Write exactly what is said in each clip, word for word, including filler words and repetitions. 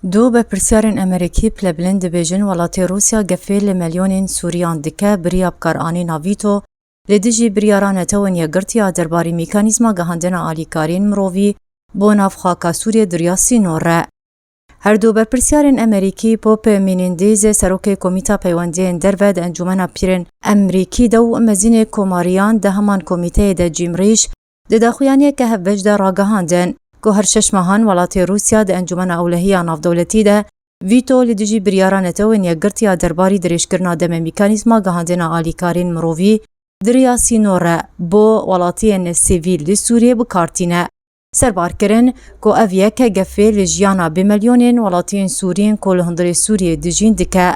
Du berpirsiyarên Amerîkî pilebilind dibêjin, welatê Rûsya gefê li milyonên Sûriyan dike bi riya bikaranîna vîto li dijî biryara Netewên Yekgirtî ya derbarî mîkanîzma gihandina alîkariyên mirovî bo nav xaka Sûriyê di riya sînor re. Her du berpirsiyarên Amerîkî, Pope Menendez, serokê Komîta Peywendiyên Derve di Encûmena Pîrên Amerîkî de û mezînê komariyan di heman komîteyê de Jim Risch, di daxuyaniyeke hevbeş de ragihandin ku her şeş mehan welatê Rûsya di Encûmena Ewlehî ya Navdewletî de vîto li dijî biryara Netewên Yekgirtî ya derbarî dirêjkirina demê mîkanîzma gihandina alîkariyên mirovî di riya sînor re bo welatiyên sivîl li Sûriyê bi kar tîne. Serbar kirin ku ev yek gefê li jiyana bi milyonên welatiyên Sûriyên ku li hundirê Sûriyê dijîn dike.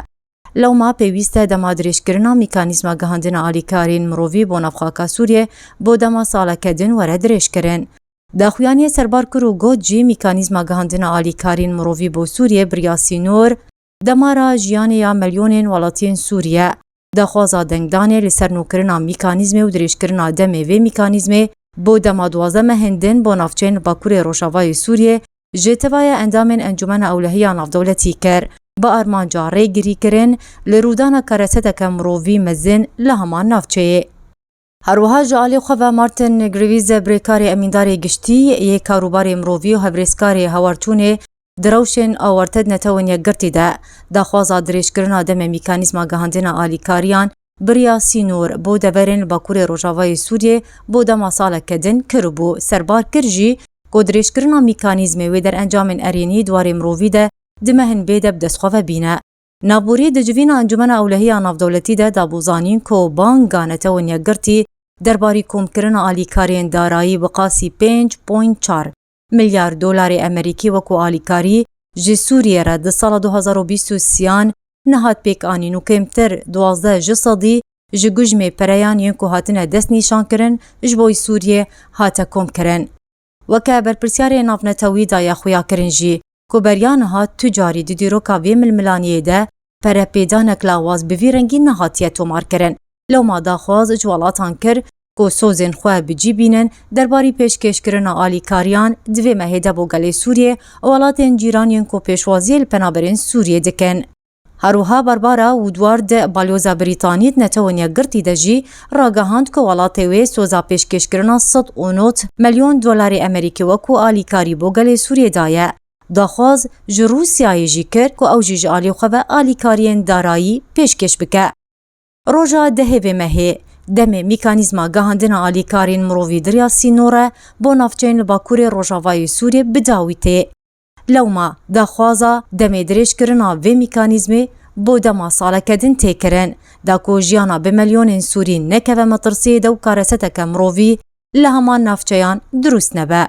Lewma pêwîst e dema dirêjkirina mîkanîzma gihandina alîkariyên mirovî bo nav xaka Sûriyê bo dema saleke din were dirêjkirin. Daxuyaniyê serbar kir û got jî mîkanîzma gihandina alîkariyên mirovî bo Sûriyê bi riya sînor, demara jiyanê ya milyonên welatiyên Sûriye. Daxwaza dengdanê li ser nûkirina mîkanîzmê û dirêjkirina demê vê mîkanîzmê bo dema duwazdeh mehên din bo navçeyên li Bakurê Rojavayê Sûriyê ji tevaya endamên Encûmena Ewlehî ya Navdewletî kir, bi armanca rêgirîkirin li rûdana kareseteke mirovî mezin li heman navçeyê. Her wiha ji alî xwe ve Martin Griffiths, birêkarê emîndarê giştî yê karûbarê mirovî û hevrêzkarê hewarçûnê di rewşên awarte di Netewên Yekgirtî de, daxwaza dirêjkirina demê mîkanîzma gihandina alîkariyan bi riya sînor bo deverên li Bakurê Rojavayê Sûriyê bo dema saleke din kiribû. Serbar kir jî ku dirêjkirina mîkanîzmê wê derencamên erênî di warê mirovî de di mehên bê de bi dest xwe ve bîne. Navborî di civîna Encûmena Ewlehî ya Navdewletî de dabû zanîn ku Banka Netewên Yekgirtî derbarî komkirina alîkariyên darayî bi qasî pênc point çar milyar dolarê Amerîkî wekû alîkarî ji Sûriyê re di sala du hazar û bîst û sêyan nehat pêkanîn û kêmtir duwazdeh ji sedî ji gujmê pereyan yên ku hatine destnîşankirin ji bo Sûriyê hate komkirin. Weke berpirsiyarê navnetewî daye xuyakirin jî ku beriya niha tu carî di dîroka vê milmilaniyê de perepêdanek lawaz bi vî rengî nehatiye tomarkirin. Lewma daxwaz ji welatan kir ku sozên xwe bi cî bînin derbarî pêşkêşkirina alîkariyan di vê mehê de bo gelê Sûriyê û welatên cîran yên ku pêşwaziyê li penaberên Sûriyê dikin. Her wiha Barbara Woodward, balyoza Brîtanî di Netewên Yekgirtî de jî ragihand ku welatê wê soza pêşkêşkirina sed û nod milyon dolarê Amerîkî wekû alîkarî bo gelê Sûriyê daye. Daxwaz ji Rûsyayê jî kir ku ew jî ji alî xwe ve alîkariyên darayî pêşkêş bike. Roja dehê vê mehê demê mîkanîzma gihandina alîkariyên mirovî di riya sînor re bo navçeyên li Bakurê Rojavayê Sûriyê bi dawî tê. Lewma daxwaza demê dirêjkirina vê mîkanîzmê bo dema saleke din tê kirin, da ku jiyana bi milyonên Sûrî nekeve metirsiyê de û kareseteke mirovî li heman navçeyan dirust nebe.